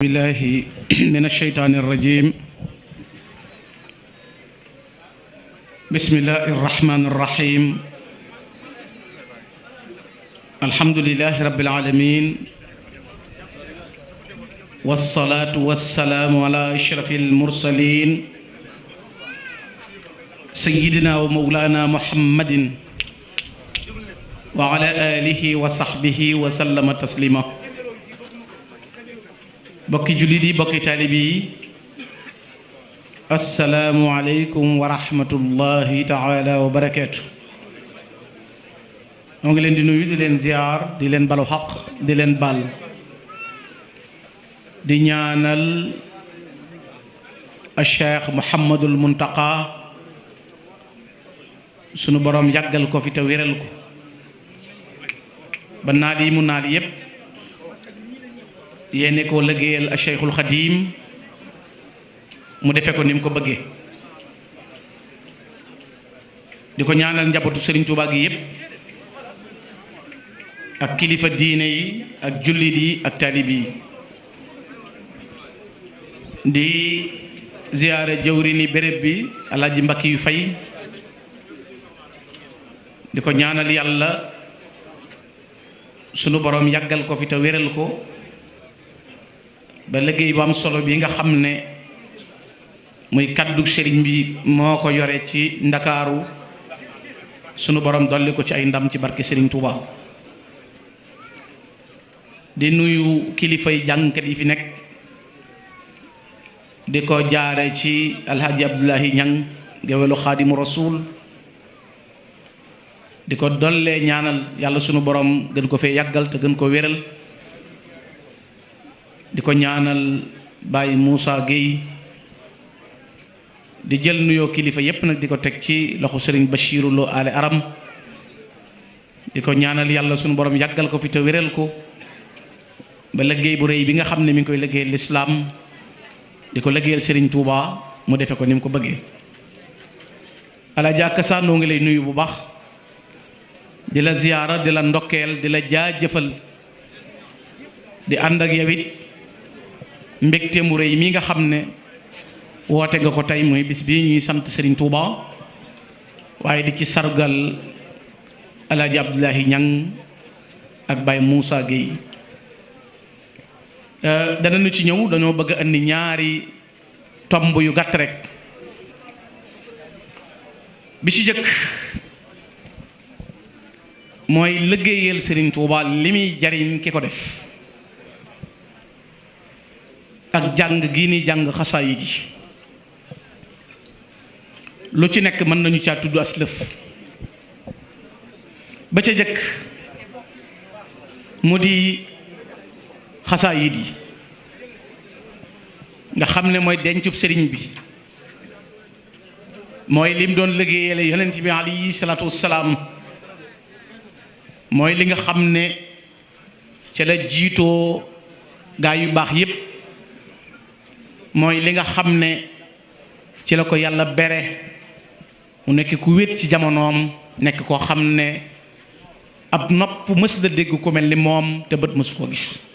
بالله من الشيطان الرجيم بسم الله الرحمن الرحيم الحمد لله رب العالمين والصلاة والسلام على أشرف المرسلين سيدنا ومولانا محمد وعلى آله وصحبه وسلم تسليما bokki jullit yi bokki taalibe yi assalaamu aleykum wa rahmatullahi taala wa barakaatu. moo ngi leen di nuyu di leen ziyaar di leen balu xaq di leen bal di ñaanal a cheikh Muhammadul Muntaqa sunu boroom yàggal ko fi te wéral ko ba naal yi mu naal yépp yéene koo liggéeyal a Cheikhul Xadim mu defe ko ni mu ko bëggee di ko ñaanal njabootu Serigne Touba gi yépp ak kilifa diine yi ak jullit yi ak taalib yi di ziyaare jëwrini béréb bi Alaaji Mbakki yu fay di ko ñaanal yàlla sunu boroom yàggal ko fi te wéral ko ba liggéey bu am solo bi nga xam ne muy kaddu sëriñ bi moo ko yore ci ndakaaru sunu borom dolli ko ci ay ndam ci barke Sëriñ Touba di nuyu kilifay jàngkat yi fi nekk di ko jaare ci alhaji Abdullahi Ñang gewelu Xaadimu Rasuul di ko dollee ñaanal yàlla sunu borom gën ko fee yàggal te gën ko wéral di ko ñaanal Baye Moussa Gueye di jël nuyoo kilifa yépp nag di ko teg ci loxo Serigne Bachirou Lo ale aram di ko ñaanal yàlla sunu borom yàggal ko fi te wéral ko ba liggéey bu rëy bi nga xam ne mi ngi koy liggéeyal lislaam di ko liggéeyal Serigne Touba mu defe ko ni mu ko bëggee. Alaaji Akassa noo ngi lay nuyu bu baax di la ziyaara di la ndokkeel di la jaajëfal di ànd ak yow it mbégte mu rëy mi nga xam ne woote nga ko tey mooy bis bii ñuy sant Serigne Touba waaye di ci sargal Alaaji Abdullahi Ñang ak Baye Moussa Gueye danañu ci ñëw dañoo bëgg a andi ñaari tomb yu gàtt rek bi ci jëkk mooy liggéeyal Serigne Touba li muy jariñ ki ko def ak jàng gii ni jàng xasaayid yi lu ci nekk mën nañu caa tudd aslëf ba ca jëkk mu di xasaayid yi nga xam ne mooy dencub sëriñ bi mooy lim doon liggéeyale yonent bi alayhi salaatu wassalaam mooy li nga xam ne ca la jiitoo gaa yu baax yépp mooy li nga xam ne ci la ko yàlla bere mu nekk ku wét ci jamonoom nekk koo xam ne ab nopp mës da dégg ku mel ni moom te bët mësu koo gis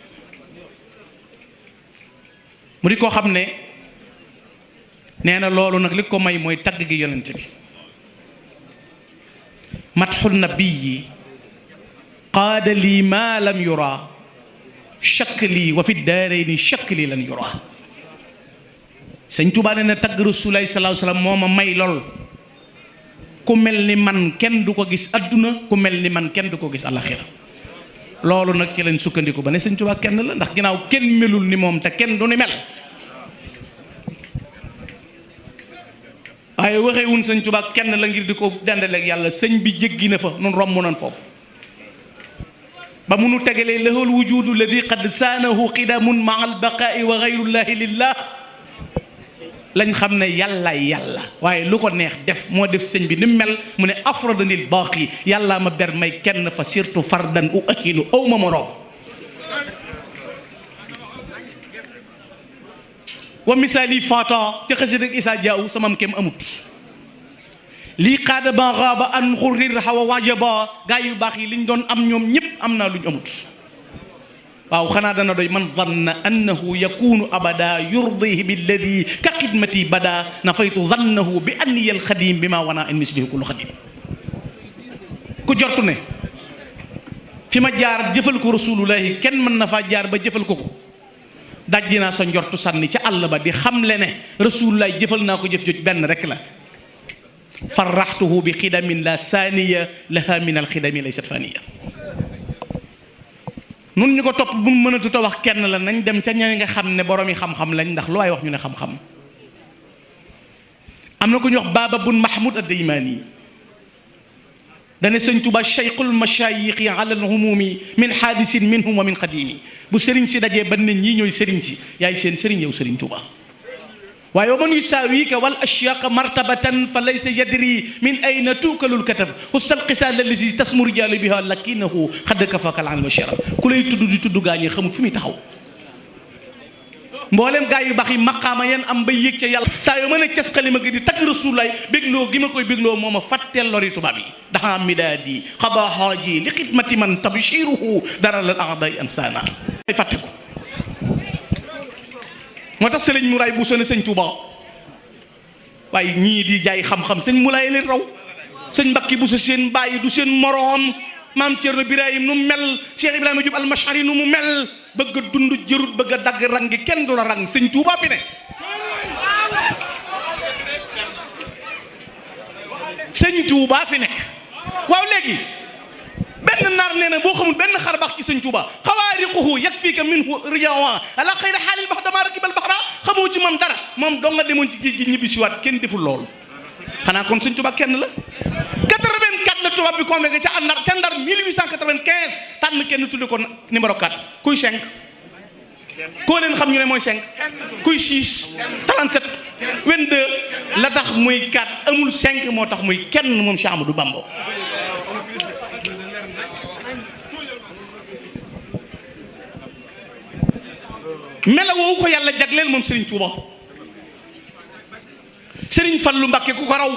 mu di koo xam ne nee na loolu nag li ko may mooy tagg gi yonent bi matxul nabiyi qaada lii maa lam yura shakk lii wa fi daarayni shakk lii lan yura sëñ Tuubaa nee na tagg Rasulullaahi sallallaahu alayhi wa sallam moo ma may lool ku mel ni man kenn du ko gis adduna ku mel ni man kenn du ko gis àllaxira loolu nag ci lañ sukkandiku ba ne sëñ Tuubaa kenn la ndax ginnaaw kenn melul ni moom te kenn du ni mel waaye waxee wun sëñ Tuubaa kenn la ngir di ko dendaleeg yàlla sëñ bi jéggi na fa nun romb nan foofu ba munu tegalee lahul wujudu alladi qad saanahu qidamun maa albaqaai wa gayrullahi lillah lañ xam ne yàllaay yàlla waaye lu ko neex def moo def sëñ bi ni mel mu ne afradanil baaqi yàllaa ma ber may kenn fa surtout fardan u ahinu aw ma moroom wa misaali fata ci xësi rek isaa jaaw samam kem amut lii xaada ba raaba an xurir xawa wajaba gaa yu baax yi liñ doon am ñoom ñépp am naa luñ amut waaw xanaa dana doy man zanna annahu yakunu abada yurdihi billadi ka xidmati bada nafaytu zannahu bi anniya alxadim bi ma wana in mislihu kullu xadim ku jortu ne fi ma jaar jëfal ko rasulullahi kenn mën na faa jaar ba jëfal ko dajji naa sa njortu sànni ca àll ba di xamle ne rasulullahi jëfal naa ko jëf joj benn rek la farraxtuhu bi xidamin la saaniya laha min alxidami laysat faniya nun ñu ko topp bu mu mënatut a wax kenn la nañ dem ca ña nga xam ne borom yi xam-xam lañ ndax lu waay wax ñu ne xam-xam am na ku ñuy wax Baaba bun Mahmoud ad-Daymaani dane sëñ Tuba cheikhul mashayixi ala alhumumi min haadisin minhum wa min qadimi bu sëriñ si dajee ba ne ñii ñooy sëriñ si yaay seen sëriñ yow sëriñ Tuba waaye wa man yusaawika wal ashyaqa martabatan fa laysa yadri min ayna tuukalul katab ustal qisaal allazi tasmu rijaalu biha lakinahu xadd kafaka al ilm wa sharaf ku lay tudd di tudd gaañee xamul fi muy taxaw mboolem gaa yu baax yi maqaama yeen am ba yéeg ca yàlla saa yoo mën a cas xalima gi di tagg rasulaay bégloo gi ma koy bégloo moo ma fàtteel lori tubaab yi daxa midaadi xaba xaaji li xidmati man tabshiruhu dara la aday ansana ay fàtte ko moo tax sëriñ Muraay bu sone sëñ Tuuba waaye ñii di jaay xam-xam sëñ Muraay leen raw sëñ Mbakki bu sa seen bàyyi du seen moroom maam Cerno Birahim nu mu mel Cheikh Ibrahima Diop almashari nu mu mel bëgg a dund jërut bëgg a dagg rang gi kenn du la rang sëñ Tuuba fi ne sëñ Tuuba fi nekk waaw léegi benn naar nee na boo xamul benn xar baax ci sëñ Tuuba xawaariquhu yakfika minhu riyawa ala xayri xaalil bax dama rakibal baxra xamoo ci moom dara moom doo nga demoon ci géej gi ñibbi siwaat kenn deful loolu xanaa kon sëñ Tuuba kenn la 84 la tubaab bi convoqué ca Ndar ca Ndar 1895 tànn kenn tudde ko numéro 4 kuy 5 koo leen xam ñu ne mooy 5 kuy 6 37 22 la tax muy 4 amul 5 moo tax muy kenn moom Cheikh Amadou Bamba mela woowu ko yàlla jagleel moom Serigne Touba Serigne Fallou Mbacké ku ko raw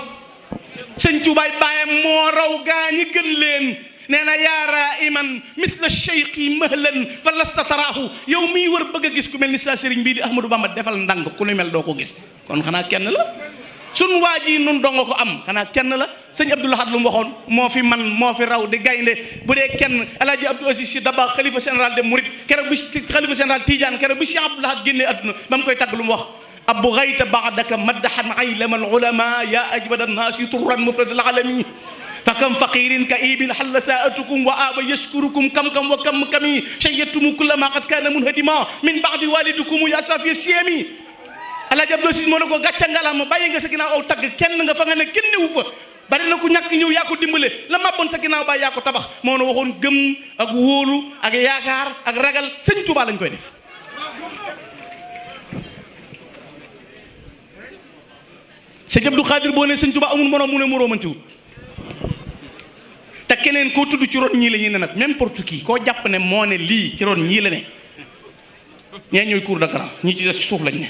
Serigne Touba baayam moo raw gaa ñi gën leen nee na yaaraa iman mithla cheikhi mahlan fa lasta taraahu yow miy wër bëgg a gis ku mel ni sa Serigne bii di Ahmadou Bamba defal ndànk ku lu mel doo ko gis kon xanaa kenn la sun waa ji nun donga ko am xanaa kenn la sëñ Abdou Lahad lu mu waxoon moo fi man moo fi raw di gaynde bu dee kenn alaaji Abdou Aziz Sy Dabakh xalifa général de Mouride keroog bi xalifa général Tidiane keroog bi Cheikh Abdou Lahad génnee adduna ba mu koy tagg lu mu wax abu gayta baadaka maddahan aylama alulama ya ajbada annaasi turran mufrad alalami fa kam faqirin ka ibin xalla saatukum wa aba yashkurukum kam wa kam kami shayatumu kullama qad kana munhadima min baadi walidukum ya safiya siyami alaaji Abdou Aziz moo ne ko gàcca ngalaama bàyyi nga sa ginnaaw aw tagg kenn nga fa nga ne kenn newu fa bari na ku ñàkk ñëw yaa ko dimbale la màbboon sa ginnaaw bàyyi yaa ko tabax moo ne waxoon gëm ak wóolu ak yaakaar ak ragal sëñ Tuubaa lañ koy def sëñ Abdou Khadir boo ne sëñ Tuubaa amul moroom mu ne moroomantiwul te keneen koo tudd ci ron ñii la ñuy ne nag n'importe qui koo jàpp ne moo ne lii ci ron ñii la ne ñee ñooy cour de grand ñii ci des ci suuf lañ ne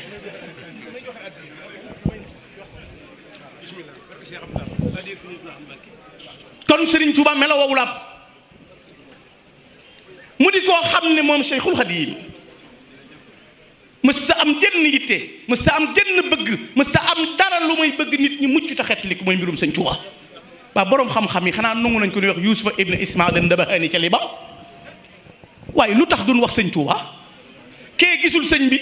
kon Serigne Touba mela wowulaat mu di koo xam ne moom Cheikhul Khadim mës sa am jenn yitte mës sa am jenn bëgg mës sa am dara lu may bëgg nit ñi mucc ta xeetli ko mooy mbirum sëñ Touba waaw boroom xam-xam yi xanaa nangu nañ ko ñuy wax Yuusufa ibn Ismail an-Nabahani ca Liban waaye lu tax duñ wax sëñ Touba kee gisul sëñ bi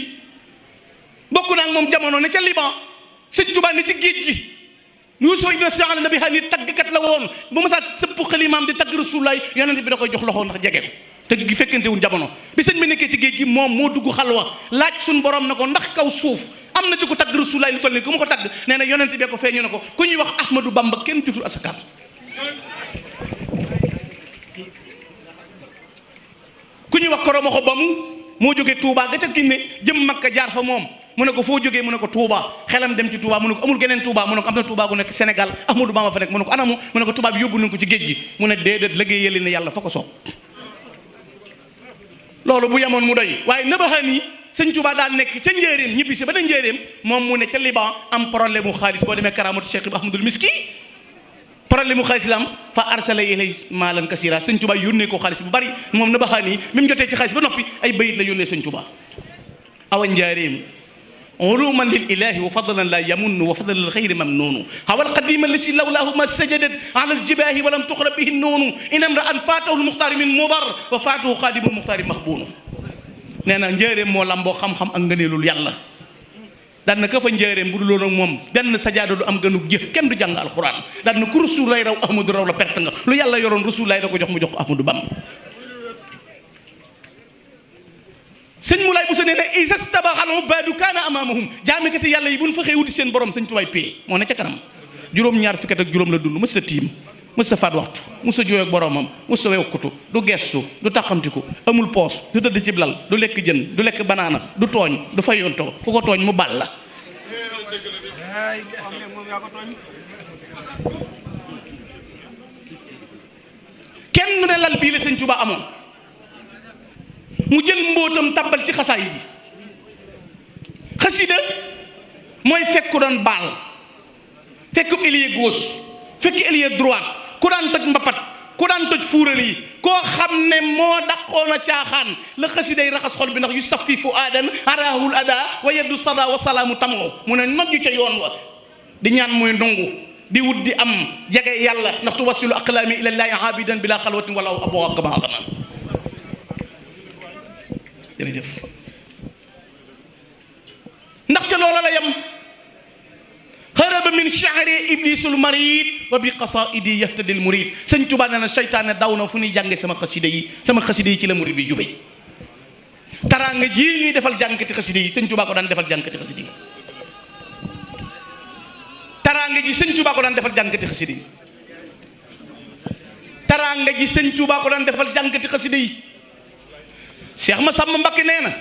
bokk naa ak moom jamono ne ca Liban sëñ Touba ne ci géej gi Yuusufa ibn Ismail an-Nabahani taggkat la woon ba ma saa sëpp xalimaam di tagg Rasulullaay yonent bi da koy jox loxo ndax jege te gi fekkente wuñ jamono bi sëñ bi nekkee ci géej gi moom moo dugg xalwa laaj suñ borom na ko ndax kaw suuf am na ci ko tagg Rasulullaay lu toll nii ku ma ko tagg nee na yonent bee ko feeñu ne ko ku ñuy wax Ahmadou Bamba kenn tutul asakaam ku ñuy wax Koromoxo Bamu moo jógee Touba ga ca Ginne jëm Makka jaar fa moom mu ne ko foo jógee mu ne ko Touba xelam dem ci Touba mu ne ko amul geneen Touba mu ne ko am na Touba gu nekk Sénégal Ahmadou Bamba fa nekk mu ne ko anamu mu ne ko Touba bi yóbbu nañ ko ci géej gi mu ne déedéet liggéey yële ne yàlla fa ko soob loolu bu yemoon mu doy waaye Nabahani sëñ Touba daal nekk ca njéeréem ñibbi si ba na njéeréem moom mu ne ca Liban am problème mu xaalis boo demee Karaamatu Cheikh Ahmadul Miski problème mu xaalis la am fa arsala ilay maalan kasira sëñ Tuubaa yónnee ko xaalis bu bari moom na baxaan yi mi mu jotee ci xaalis ba noppi ay bayit la yónnee sëñ Tuubaa awa njaareem uluman lil ilahi wa fadlan la yamunnu wa fadlan lil xayri mamnunu hawal qadima lasi lawlahu ma sajadat ala aljibahi wa lam tuxrab bihi noonu inam ra an faatahu lmuxtaari min mudar wa faatahu xaadimu lmuxtaari maxbuunu nee na njaareem moo lamboo xam-xam ak ngëneelul yàlla daan na ka fa njaareem bu dul woon ak moom benn sajaada du am gënu jëf kenn du jàng alxuraan daan na ku rasul lay raw ahmadu raw la perte nga lu yàlla yoroon rasul lay da ko jox mu jox ko ahmadu bam sëñ Moulay Bousso nee na isa stabaxal ubaadu kaana amaamahum jaamikati yàlla yi bu ñu fa xëy wuti seen borom sëñ Tuubaa pay moo ne ca kanam juróom-ñaar fukki at ak juróom la dund mës sa tiim mës sa faat waxtu mës sa jooy ak boromam mës sa wekkutu du gestu du tàqamtiku amul poos du tëdd ci lal du lekk jën du lekk banaana du tooñ du fayontoo ku ko tooñ mu bal la kenn mu ne lal bii la sëñ Tuubaa amoon mu jël mbóotam tàbbal ci xasaay yi xasida mooy fekk ku doon baal fekk ailier gauche fekk ailier droite ku daan toj mbapat ku daan toj fuural yi koo xam ne moo daqoon a caaxaan la xasida yi raxas xol bi ndax yu saf fi fu aadan arahul ada wa yeddu sada wa salaamu tamoo mu ne nojju ca yoon wa di ñaan muy ndungu di wut di am jege yàlla ndax tuwasilu aqlaami ilallaahi aabidan bila xalwatin wala aboo kama xana jërëjëf ndax ca loola la yem haraba min shi'ri iblisul marid wa bi qasaidi yahtadil murid sëñ Tuubaa nee na seytaane daw na fu ñuy jànge sama xasida yi ci la murid bi jube taraanga ji ñuy defal jàngkati xasida yi sëñ Tuubaa ko daan defal jàngkati xasida yi taraanga ji sëñ Tuubaa ko daan defal jàngkati xasida yi taraanga ji sëñ Tuubaa ko daan defal jàngkati xasida yi Cheikh Massamba Mbacké nee na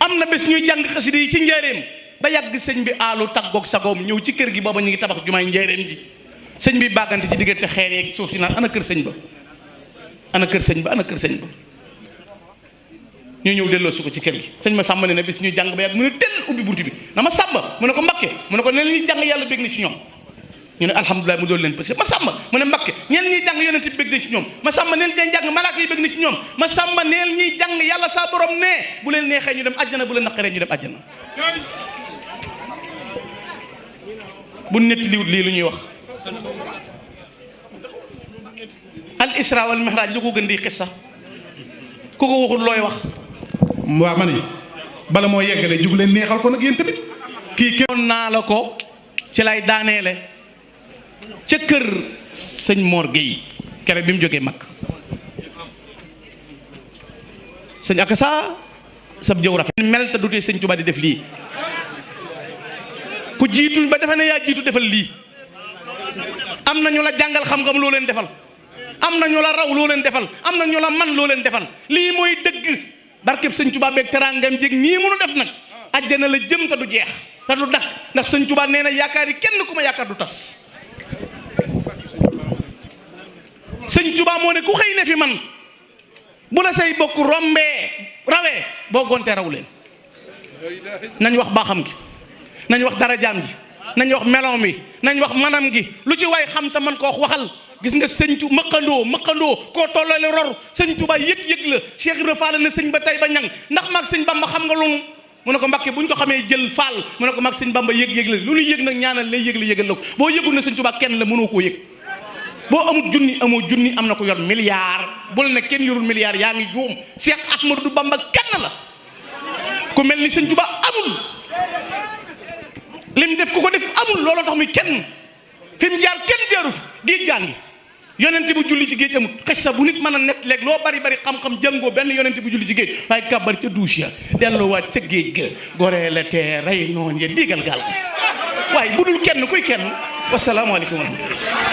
am na bés ñuy jàng xasida yi ci njaareem ba yàgg sëñ bi aalu tàggoog sagoom ñëw ci kër gi booba ñu ngi tabax jumaay njaareem ji sëñ bi bàggante ci diggante xeer yeeg suuf si naan ana kër sëñ ba ana kër sëñ ba ana kër sëñ ba ñu ñëw delloo su ko ci kër gi sëñ Massamba nee na bés ñuy jàng ba yàgg mu ne tel ubbi bunt bi na Massamba mu ne ko Mbacké mu ne ko neen ñuy jàng yàlla bég na ci ñoom ñu ne alhamdulilah mu doon leen parce que Massamba mu ne Mbacké ñeen ñiy jàng yonent bi bëgg na ci ñoom Massamba neel ñiy jàng malaaka yi bëgg na ci ñoom Massamba neel ñiy jàng yàlla saa borom ne bu leen neexee ñu dem àjjana bu leen naqaree ñu dem àjjana bu nett liwut lii lu ñuy wax al isra wal mihraj lu ko gën di xissa ku ko waxul looy wax waaw ma ni bala moo yeggale jug leen neexal ko nag yéen tamit kii kenn naa la ko ci lay daaneele ca kër sëñ Mor Gueye kere bi mu jógee mag sëñ ak sab jëw rafet mel te dutee sëñ Tuubaa di def lii ku jiitu ba defe ne yaa jiitu defal lii am na ñu la jàngal xam-xam loo leen defal am na ñu la raw loo leen defal am na ñu la man loo leen defal lii mooy dëgg barkeb sëñ Tuubaa beeg teraangam jég nii mënu def nag àjjana la jëm te du jeex te du dakk ndax sëñ Tuubaa nee na yaakaar yi kenn ku ma yaakaar du tas sëñ Tuubaa moo ne ku xëy ne fi man bu la say bokk rombee rawee boo gontee raw leen nañ wax baaxam gi nañ wax darajaam ji nañ wax meloom mi nañ wax manam gi lu ci waay xam te man ko wax waxal gis nga sëñ tu mëqandoo koo tollale ror sëñ Tuubaa yëg-yëg la Cheikh Ibra Fall ne sëñ ba tey ba ñang ndax maag sëñ Bamba xam nga loolu mu ne ko Mbacké bu ñu ko xamee jël Fall mu ne ko maag sëñ Bamba yëg-yëg la lu ñu yëg nag ñaanal lay yëg la yëgal la ko boo yëgul ne sëñ Tuubaa kenn la mënoo koo yëg boo amul junni amoo junni am na ko yor milliard bul ne kenn yorul milliard yaa ngi juum Cheikh Ahmadou Bamba kenn la ku mel ni sëñ Tuubaa amul lim def ku ko def amul looloo tax muy kenn fi mu jaar kenn jaaru fi géej gaa ngi yonent bu julli ci géej amut xëy sa bu nit mën a net léeg loo bari bari xam-xam jàngoo benn yonent bu julli ci géej waaye kàbbar ca douche ya delloowaat ca géej ga goree la tee rey noon ya diigal gaal ga waaye bu dul kenn kuy kenn wasalaamaaleykum wa rahmatullah